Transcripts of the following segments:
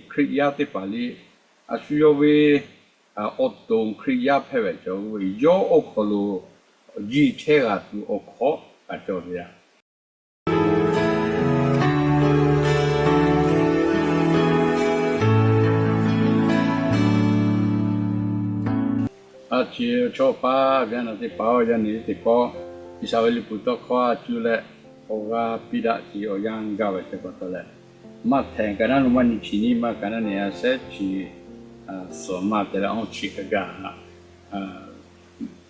Hkriꞈ yaˇ teˇ hpaˍ liˇ, a shu yawˇ ve awˬ to Hkriꞈ yaˇ hpehꞈ ve cawˬ ve, yawˇ awˬ hk'aw lo jiˇ chehˇ g'a tuˬ awˬ hkawˉ kaꞈ cawˬ ve yoˬ. A ciˍ chaw paˍ ve a naˬ teˇ hpaˍ-oˬ, yaˇ nehˬ teˇ hpaˍ, G'uiˬsha ve liꞈ hpu tawˇ hkawˇ a cuˇ leh awˬ g'aˇ piˇ daꞈ ce awˬ yanˇ gaˇ ve teˇ hpaˍ taw leh, Maꞈhtehˍ ka naˉ nu maˇ nyi chi nyiˇ maˇ ka naˉ nehˬ a shehˉ chi suhˍ maˇ te leh awˇ chi hk'a gaˬ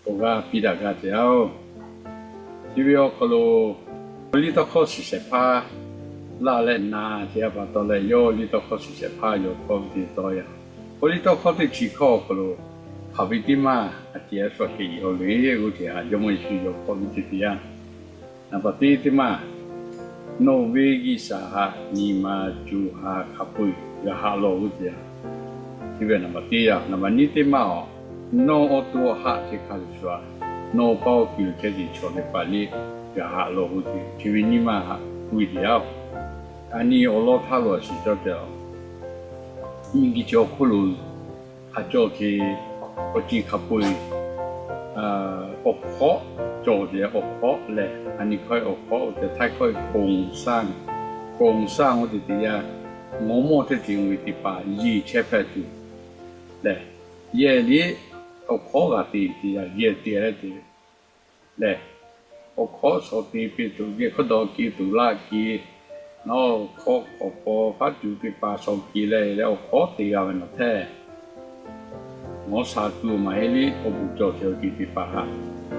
awˬ g'aˇ piˇ daꞈ gaˇ ce yoˬ. Chi ve awˬ hk'aw lo awˬ liˇ tawˇ hkawˇ shiˍ shehˍ hpaˇ laˇ leh na ce a pa taw leh, yawˇ liˇ tawˇ hkawˇ shiˍ shehˍ hpaˇ yawˬ hkawˇ ve te tawˇ yaˇ. Awˬ liˇ tawˇ hkawˇ teˇ chi hkawˇ awˬ hk'aw lo hk'aˬ ve teˇ maˇ a ciˍ a shu a kehˬ yiˍ haw le g'oˇ ce a, Jawˇmawˇ Yeˍsuˆ yawˬ hkawˇ ve ce te yaˇ. Naˍ baˬ teˇ teˇ maˇ, nawˬ ve G'uiˬsha haꞈ nyi ma co ha hk'a peu-eˬ g'a haꞈ lawˬ g'oˇ ce a. Chi ve naˍ baˬ teˇ yaˇ. Naˍ baˬ nyiˇ teˇ maˇ-oˬ, nawˬ awˬ to awˬ haˆ teˇ hk'a shuˍ shuˍ a, nawˬ paˇ awˬ kiˬ lo chehˇ ce chaw teˇ hpaˍ liˇ g'a haꞈ lawˬ g'oˇ ce. Chi ve nyiˇ maˇ haꞈ k'oˆ ve te yaˇ-oˬ, a nyi awˬ lawn htaˇ lo a shiˍ cawˇ ce a, miˬguiˬ chi awˬ hk'oˆ lo hk'a cawˇ ce, awˬ ceuˬ hk'a peu-eˬ awˬ hkawˉ cawˬ ce. Awˬ hkawˉ lehˬ, a nyi hkawˇ awˬ hkawˉ oˇ te htaiˇ hkawˇ โครงสร้าง โครงสร้าง oˇ te te yaˇ, ngawˬ mawˇ chehˇ ce ve teˇ hpaˍ yeˬ chehˇ hpehꞈ tuˬ lehˬ, yehˬ liˇ awˬ hkawˉ g'a te te yaˇ, yehˬ te leh te lehˬ, awˬ hkawˉ shaw te piˇ tuˬ geh hkawˇ dawˬ ke tuˬ laˇ ke, nawˬ hkawˇ k'awꞈ paw faˉ tuˬ teˇ hpaˍ shaw ke leh leh awˬ hkawˉ te g'a ve nawˬ htehˇ, ngawˬ sha tuˬ maˇ heˆ liˇ awˬ bon cawˬ ce awˬ ceuˬ teˇ hpaˍ haꞈ,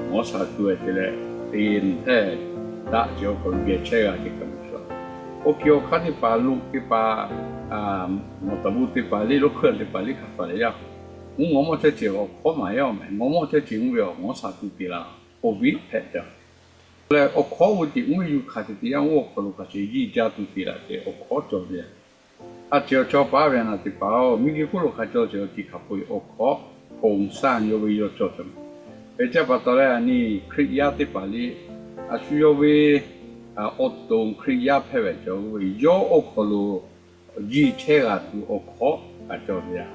ngawˬ sha tuˬ-e te leh te nawˬ htehˇ, daꞈ ce awˬ hk'aw lo geh chehˇ g'a ce kaꞈ ve shu a, awˬ kiˬ awˬ hk'aˇ teˇ hpaˍ lo teˇ hpaˍ mawˬ taˍ bon teˇ hpaˍ liˇ lo hkui teˇ hpaˍ liˇ hk'a taˍ leh yaˇ, mvuhˇ ngawˬ mawˇ chehˇ ce awˬ hkawˉ maˇ heˆ-oˬ meh. Ngawˬ mawˇ chehˇ ce mvuhˇ ve awˬ ngawˬ sha tuˬ te la, awˬ viˉ hpehꞈ ca leh awˬ hkawˉ oˇ ce mvuhˇ ve yuˬ hk'aˬ ce te yaˇ, oˇ awˬ hk'aw lo hk'a shuˍ yeˬ jaˇ tuˬ te la ce awˬ hkawˉ cawˬ ve. A ciˍ awˬ chaw paˍ ve a naˬ teˇ hpaˍ-oˬ, miˬguiˬ hk'oˆ lo hk'a cawˇ ce awˬ ceuˬ hk'a peu-eˬ awˬ hkawˉ โครงสร้าง yawˇ ve yawˇ cawˬ ce. Hk'e te pa taw leh a nyi Hkriꞈ yaˇ teˇ hpaˍ liˇ, a shu yawˇ ve awˬ to Hkriꞈ yaˇ hpehꞈ ve cawˬ ve, yawˇ awˬ hk'aw lo yeˬ chehˇ g'a tuˬ awˬ hkawˉ kaꞈ cawˬ ve yoˬ.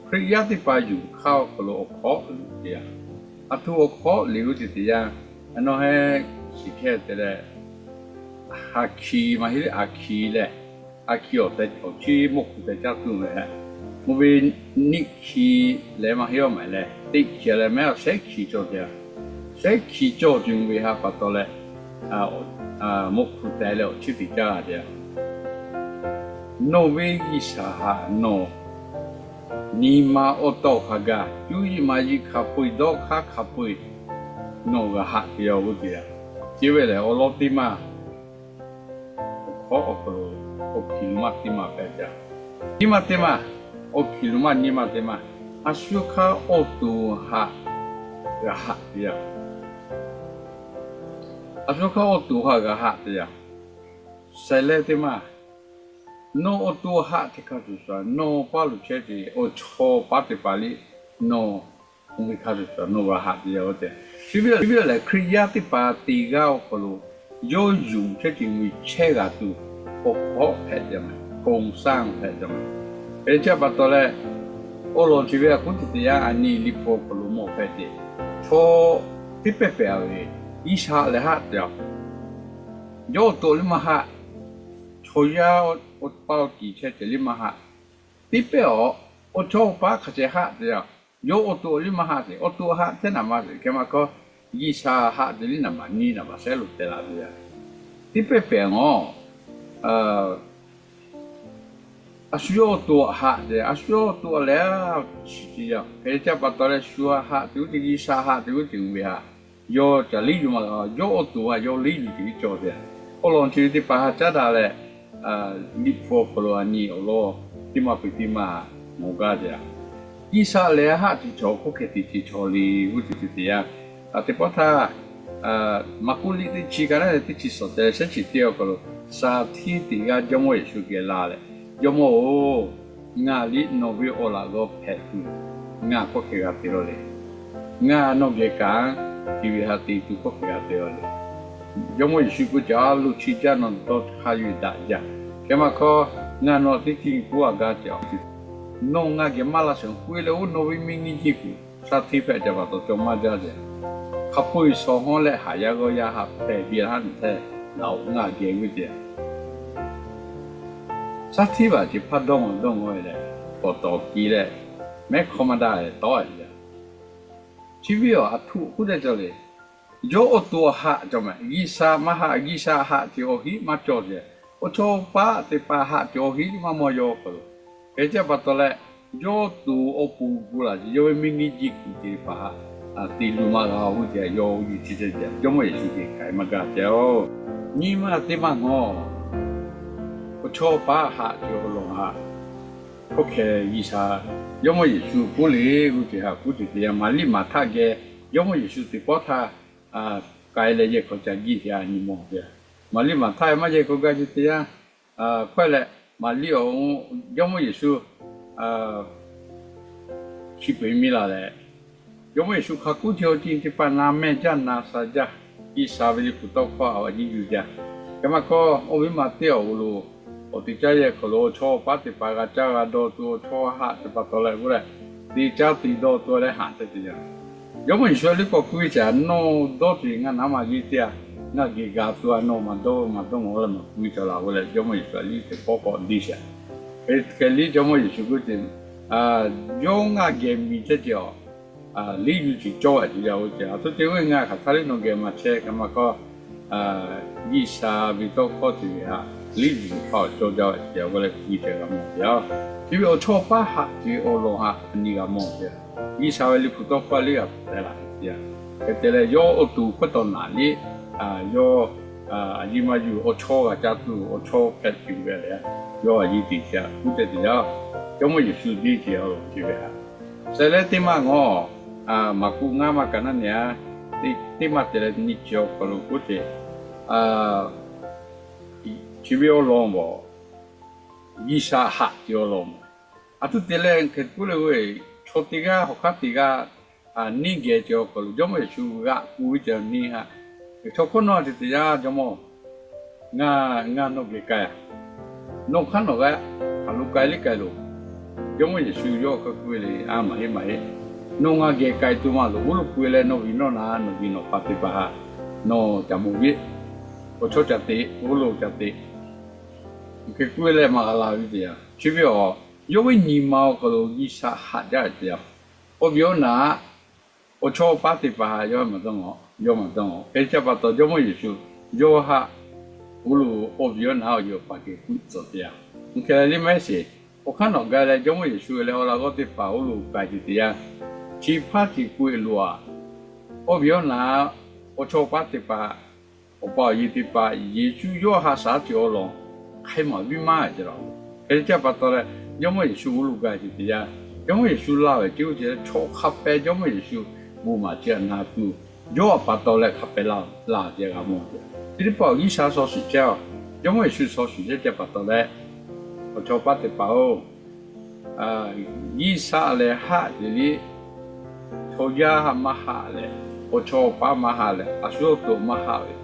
Hkriꞈ yaˇ teˇ hpaˍ yuˬ hk'aˇ awˬ hk'aw lo awˬ hkawˉ luˬ te yaˇ. A htoꞈ awˬ hkawˉ le g'oˇ ce te yaˇ, a nawˬ heˆ shiˍ hkehˇ te leh, ha hki maˇ heˆ le, a hki leh, a hki awˬ tehˬ awˬ chi mawˇ hk'u tehˬ caˇ tuˬ ve, mvuhˇ ve niˆ hki leh maˇ heˆ-oˬ meh leh, teˇ hki leh meh a shehˉ hki cawˬ te yaˇ. Shehˉ hki cawˬ ce ve haꞈ pa taw leh, mawˇ hk'u tehˬ leh awˬ chi teˇ caˇ te yaˇ. Nawˬ ve G'uiˬsha haꞈ nawˬ nyi ma awˬ tawˇ hk'a gaˬ cuˇ yiˍ maˍ yiˍ hk'a peu-eˬ dawˇ hk'aˇ hk'a peu-eˬ nawˬ g'a haꞈ te yaˇ g'oˇ te yaˇ. Chi ve lehˬ awˬ lawn teˇ maˇ awˬ hkawˉ awˬ hk'aw lo awˬ hkiˬ lo maˇ teˇ maˇ hpehꞈ ca. Nyiˇ maˇ teˇ maˇ, awˬ hkiˬ lo maˇ nyiˇ maˇ teˇ maˇ, a shu hk'aˇ awˬ to haꞈ g'a haꞈ te yaˇ. A shu hk'aˇ awˬ to haꞈ g'a haꞈ te yaˇ. Shehˍ leh teˇ maˇ, nawˬ awˬ to haꞈ teˇ hk'a shuˍ shuˍ nawˬ paˇ lo chehˇ ce awˬ chaw paˇ teˇ hpaˍ liˇ nawˬ mvuhˇ ve hk'a shuˍ shuˍ nawˬ g'a haꞈ te yaˇ-oˬ tehꞈ. Chi ve lehˬ Hkriꞈ yaˇ teˇ hpaˍ te g'aˇ awˬ hk'aw lo yawˇ yuˬ chehˇ ce ve chehˇ g'a tuˬ awˬ hkawˉ hpehꞈ ca meh, โครงสร้าง hpehꞈ ca meh. Hk'e te pa taw leh, awˬ lawn chi ve a kuˉ te te yaˇ a nyi Liꞈ hpu awˬ hk'aw lo mawˬ hpehꞈ ce, chaw teˇ pehˇ pehˍ ve G'uiˬsha lehˬ haꞈ te yaˇ. Yawˇ awˬ to liˇ maˇ haꞈ. Chaw yaˇ awˬ paˇ awˬ kiˬ chehˇ ce liˇ maˇ haꞈ. Teˇ pehˇ awˬ, awˬ chaw awˬ paˇ hk'a ceh haꞈ te yaˇ. Yawˇ awˬ to liˇ maˇ haꞈ ce, awˬ to haꞈ hteˇ naˍ ma ce hk'e maˇ hkawˇ, G'uiˬsha haꞈ te liˇ naˍ ma nyiˇ naˍ ma shehˉ lo teh la ve yaˇ. Teˇ pehˇ pehˍ ngawˬ a shu yawˇ awˬ to haꞈ te, a shu yawˇ awˬ to lehˬ a shiˍ ce yaˇ. Hk'e te pa taw leh shu haꞈ te g'uˇ ce, G'uiˬsha haꞈ te g'uˇ ce ve haꞈ, yawˇ caˬ liˇ yuˬ maˇ g'a, yawˇ awˬ to haꞈ yawˇ liˇ yuˬ ce ve cawˬ te. Awˬ lawn chi ve teˇ hpaˍ haꞈ caˉ daꞈ leh, Liꞈ hpu awˬ hk'aw lo a nyi awˬ lawn teˇ maˇ peuˬ teˇ maˇ mawˬ gaˇ te yaˇ. G'uiˬsha lehˬ haꞈ te chaw hk'oˆ hk'e te ce chaw le g'uˇ ce te yaˇ. Teˇ pawˆ htaˇ, Maˍkuˆ liꞈ teˇ chi ka naˉ leh teˇ chi suhˍ te shehˉ chi teˇ awˬ hk'aw lo, shaˍ htiˇ teˇ g'aˇ Jawˇmawˇ Yeˍsuˆ geh la leh, Jawˇmawˇ-oˬ, ngaˬ liˇ nawˬ ve awˬ laꞈ g'awˇ hpehꞈ tuˬ ngaˬ kawˆ hk'e g'a te law le. Ngaˬ nawˬ geh kaꞈ, te ve haꞈ te tuˬ kawˆ hk'e g'a te law le. Jawˇmawˇ Yeˍsuˆ k'oˆ caˇ, a loˍ chi jaˇ nawˬ dawˇ hk'a yuˬ daꞈ jaˇ. Hk'e maˇ hkawˇ, Ngaˬ nawˬ teˇ ceuˬ nyi k'oˆ a gaˇ ceh, nawˬ ngaˬ geh maˇ la shawˍ k'oˆ e leh, oˇ nawˬ ve miˬ nyi jeˬ kuiˬ shaˉ hteˇ hpehꞈ ca pa taw cawˬ maˇ jaˇ ceh. Hk'a peu eˬ shawˍ hawˉ leh haˍ yaˇ g'awˇ yaˇ haꞈ pehˬ ve haˉ nyi hteˇ, ngaˬ geh g'uˇ ceh. Shaˉ hteˇ vaˬ ceh hpaˇ dawˇ ngaw dawˇ ngaw e leh, k'awꞈ tawˍ ki leh, mehˉ hk'awˇ maˇ daꞈ leh tawˆ a ceh. Chi ve awˬ aˬ htoꞈ k'oˆ teˇ cawˬ le. Yawˇ awˬ to haꞈ cawˬ meh, G'uiˬsha maˇ haꞈ, G'uiˬsha haꞈ ceh awˬ hiˉ maˇ cawˬ ceh. Awˬ chawˇ paˉ teˇ hpaˍ haꞈ ceh awˬ hiˉ maˇ mawˬ yaw k'o lo. Hk'e te pa taw leh, yawˇ to awˬ pon gu laˬ ceh, yawˇ ve miˬ nyi jeˬ kuiˬ teˇ hpaˍ te luˬ maˇ g'a oˇ ceh, yawˇ oˇ yuˬ chi ceh ceh, Jawˇmawˇ Yeˍsuˆ geh k'ai maˇ g'a ceh-oˬ. Nyi ma teˇ maˇ ngawˬ, awˬ chawˇ paˉ haꞈ ceh awˬ lawn haꞈ hk'oˆ hkeh G'uiˬsha, Jawˇmawˇ Yeˍsuˆ k'oˆ le g'uˇ ceh haꞈ k'oˆ ceh teˇ yanˇ, Maˍriˆ Maˍhtaˆ geh Jawˇmawˇ Yeˍsuˆ teˇ pawˆ htaˇ k'ai leh yehˬ hk'aw ca jiˇ te a nyi mawˬ ceh. Maˍriˆ Maˍhtaˆ maˇ yehˬ hk'aw g'a ceh teˇ yanˇ, hkawehˇ leh Maˍriˆ awˬ, Jawˇmawˇ Yeˍsuˆ chi peuˬ miˇ la leh, Jawˇmawˇ Yeˍsuˆ hk'a k'oˆ ceh awˬ ceh teˇ hpaˍ na mehˇ jaˇ na sha jaˇ, G'uiˬsha ve liꞈ hpu tawˇ hkawˇ a awˬ nyi yuˬ jaˇ. Hk'e maˇ k'o, oˇ ve maˇ teˇ awˬ lo awˬ teꞈ caˇ yehˬ hk'aw lo awˬ chawˇ paˉ teˇ hpaˍ g'a caˇ g'a dawˇ tuˬ awˬ chawˇ haꞈ te pa taw leh g'uˇ leh, teꞈ caˇ teꞈ dawˇ tuˬ leh haꞈ ceh teˇ yanˇ, Jawˇmawˇ Yeˍsuˆ a liˇ k'awꞈ k'oˆ ve ceh, nawˬ dawˇ tuˬ ngaˬ naˉ maˇ g'uˇ te a, ngaˬ geh g'a tuˬ a nawˬ maˍ dawˇ maˍ dawˇ ngaˬ leh maˍ k'oˆ ve ceh laˬ g'uˇ leh, Jawˇmawˇ Yeˍsuˆ a liˇ teˇ pawˆ k'awꞈ deˇ sheˍ. Hk'e liˇ Jawˇmawˇ Yeˍsuˆ k'oˆ ceh, yawˇ ngaˬ geh miˬ ceh ceh a, liˇ yuˬ ceh cawˇ a ceh yaˇ oˇ ceh, aˬ htoꞈ te oˇ ve ngaˬ hk'aˬ htaˇ liˇ nawˬ geh maˍ chehˇ hk'e maˇ k'o, G'uiˬsha ve tawˇ hkawˇ ceh ve haꞈ liˇ yuˬ hk'aw cawˇ jaˇ ve ceh g'uˇ leh k'oˆ ve ceh g'a mawˬ ceh a. Chi ve awˬ chawˇ paˉ haꞈ ceh awˬ lawn haꞈ a nyi g'a mawˬ ceh. G'uiˬsha ve liꞈ hpu tawˇ hkawˇ liˇ g'a hpehꞈ la ceh. Hk'e te leh yawˇ awˬ to hkawˇ tawˍ naˍ liˇ, yawˇ a yiˇ maˇ yuˬ awˬ chawˇ g'a caˇ tuˬ awˬ chawˇ hpehꞈ tuˬ ve leh, yawˇ a yiˇ teꞈ ceh k'oˆ ceh teˇ yanˇ, Jawˇmawˇ Yeˍsuˆ deˇ ceh awˬ lawn ceh ve haꞈ. Shehˍ leh teˇ maˇ ngawˬ, Maˍkuˆ ngaˇ maˇ ka naˉ nehˬ a, teˇ maˇ te leh nyi chi awˬ hk'aw lo k'oˆ ceh, chi ve awˬ lawn mawˬ, G'uiˬsha haꞈ ceh awˬ lawn mawˬ. Aˬ htoꞈ te leh hk'e k'oˆ le, chaw teˇ g'aˇ hawˬ hk'aˇ teˇ g'aˇ neˇ geh ceh awˬ hk'aw lo Jawˇmawˇ Yeˍsuˆ g'aꞈ k'oˆ ve ceh neˇ haꞈ, chaw hkawˇ nawˬ te teˇ yanˇ, Jawˇmawˇ, ngaˬ, ngaˬ nawˬ geh k'ai a, nawˬ hk'aˇ nawˬ g'a hk'aˬ lo k'ai liˇ k'ai loˬ. Jawˇmawˇ Yeˍsuˆ yawˇ hk'a k'oˆ ve le, A, maˇ heˆ maˇ heˆ. Nawˬ ngaˬ geh k'ai tuˬ maˇ loˬ. Oˇ lo k'oˆ ve leh nawˬ viˬ nawˬ naˍ, nawˬ viˬ nawˬ pa teˇ hpaˍ haꞈ nawˬ ca mawˬ ve, awˬ chawˇ ca te, oˇ lo ca te. Hk'e k'oˆ ve leh maˇ g'a la ve teˇ yanˇ, chi ve awˬ, yawˇ ve nyi ma awˬ hk'aw lo G'uiˬsha haꞈ jaˇ ve teˇ yanˇ, awˬ viˉ awˬ naˍ, awˬ chawˇ paˉ teˇ hpaˍ haꞈ yawˇ maˇ dawˇ, yawˇ maˇ dawˇ. Hk'e te pa taw Jawˇmawˇ Yeˍsuˆ yawˇ haꞈ oˇ lo awˬ viˉ awˬ naˍ awˬ yawˇ pa geh k'oˆ tcuh teˇ yanˇ, hk'e le maˇ heˆ sheˍ. Awˬ hk'aˇ nawˬ g'a leh Jawˇmawˇ Yeˍsuˆ leh awˬ laꞈ g'awˇ teˇ hpaˍ oˇ lo k'ai ceh teˇ yanˇ, chi hpaˇ ceh k'oˆ e loˬ a, awˬ viˉ awˬ naˍ, awˬ chawˇ paˉ teˇ hpaˍ, awˬ pa awˬ e teˇ hpaˍ Yeˍsuˆ yawˇ haꞈ shaˉ ceh awˬ lawn hk'e maˇ viˇ maˇ ceh laˬ. Hk'e te pa taw leh, Jawˇmawˇ Yeˍsuˆ oˇ lo g'a ceh teˇ yanˇ, Jawˇmawˇ Yeˍsuˆ laˇ ve ceh oˇ ceh leh chaw hk'a pehꞈ Jawˇmawˇ Yeˍsuˆ bon maˍ ceh na tuˬ, yawˇ a pa taw leh hk'a pehꞈ la, la ceh g'a mawˬ ceh. Chi teˇ hpaˍ G'uiˬsha shaw shiˍ chehˇ a, Jawˇmawˇ Yeˍsuˆ shaw shiˍ chehˇ ceh pa taw leh, awˬ chawˇ paˉ teˇ hpaˍ-oˬ, G'uiˬsha lehˬ haꞈ ceh liˇ, chaw yaˇ haꞈ maˇ haꞈ leh, awˬ chawˇ paˉ maˇ haꞈ leh, a shu awˬ to maˇ haꞈ ve,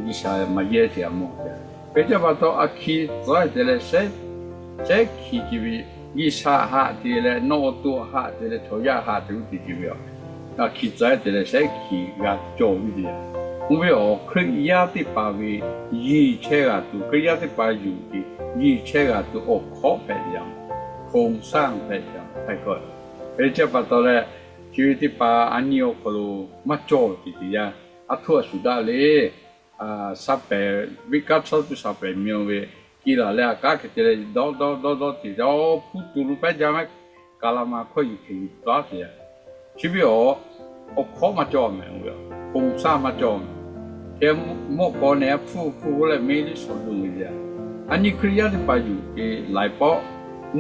G'uiˬsha maˇ yehˇ ceh a mawˬ ceh. Hk'e te pa taw a hki tcuhˉ te leh, shehˉ hki ceh ve, G'uiˬsha haꞈ te leh nawˬ awˬ to haꞈ te leh chaw yaˇ haꞈ te oˇ te ceh ve a, a hki tcuhˉ te leh shehˉ hki g'a cawˬ ve teˇ yanˇ, oˇ ve awˬ Hkriꞈ yaˇ teˇ hpaˍ ve yeˬ chehˇ g'a tuˬ, Hkriꞈ yaˇ teˇ hpaˍ yuˬ ceh yeˬ chehˇ g'a tuˬ awˬ hkawˇ hpehꞈ ve a, โครงสร้าง hpehꞈ ve a, hk'e te pa taw leh, chi ve teˇ hpaˍ a nyi awˬ hk'aw lo maˇ cawˬ ceh teˇ yanˇ, a htoꞈ a shuˍ daꞈ le. Sha pehˍ, venˇ kaˉ chaw tuˬ sha pehˍ miˬ ve, kiˇ laˬ leh a kaˉ hk'e te leh dawˇ dawˇ dawˇ dawˇ te jaˇ, hpu tuˬ lo pehˉ jaˇ mehˉ, ka la ma hkawˇ yuˬ hk'e yuˬ taˉ te a. Chi ve awˬ, awˬ hkawˇ maˇ cawˬ mehˍ, oˇ ve awˬ โครงสร้าง maˇ cawˬ mehˍ. Hk'e mawˆ k'aw nehˬ a hpu hpu g'uˇ leh meˇ liˇ shawˍ duˬ ve a. A nyi Hkriꞈ yaˇ teˇ hpaˍ yuˬ ceh laiˬ pawˆ,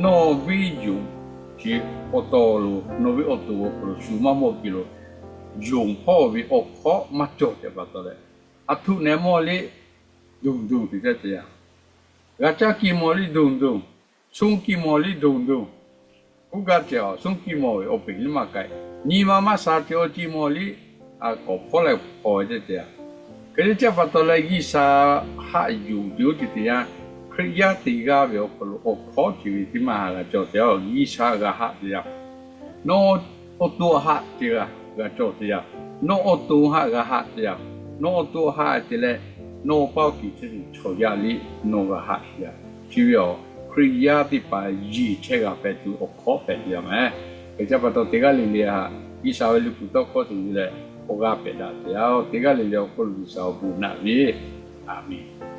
nawˬ ve yonˍ ceh awˬ taw lo, nawˬ ve awˬ to awˬ hk'aw lo shu maˇ mawˬ piˇ lo, yonˍ hpawˇ ve awˬ hkawˇ maˇ cawˬ ceh pa taw leh, a htoꞈ nehˬ mawˬ liˇ duˬ duˬ te caˇ ceh a. G'a caˇ kiˇ mawˬ liˇ duˬ duˬ, suhˉ kiˇ mawˬ liˇ duˬ duˬ. Kuˇ gaˇ ceh awˬ suhˉ kiˇ mawˬ ve awˬ peˍ liˇ maˇ k'ai, nyi ma maˇ sha ceh awˬ ceh mawˬ liˇ, k'awꞈ hpawˇ leh hpawˇ ve ceh ceh a. Hk'e te caˇ pa taw leh G'uiˬsha haꞈ yuˬ ceh oˇ ceh teˇ yanˇ, Hkriꞈ yaˇ teˇ g'aˇ ve awˬ hk'aw lo awˬ hkawˉ chi ve teˇ maˇ g'a cawˬ te yaˇ-oˬ. G'uiˬsha g'a haꞈ te yaˇ. Nawˬ awˬ to haꞈ te g'a, g'a cawˬ te yaˇ. Nawˬ awˬ to haꞈ g'a haꞈ te yaˇ. Nawˬ awˬ to haꞈ te leh, nawˬ paˇ oˇ kiˬ chehˇ tuˬ chaw yaˇ liˇ nawˬ g'a haꞈ te yaˇ. Chi ve awˬ Hkriꞈ yaˇ teˇ hpaˍ yeˬ chehˇ g'a hpehꞈ tuˬ awˬ hkawˉ hpehꞈ te yaˇ mehˍ. Hk'e te pa taw, teˇ g'aˇ le le htaꞈ G'uiˬsha ve liꞈ hpu tawˇ hkawˇ te ve leh, awˬ g'aˇ pehꞈ daꞈ te yaˇ-oˬ. Teˇ g'aˇ le le awˬ hk'aw lo G'uiˬsha awˬ bon naꞈ ve. Aˍmenˍ.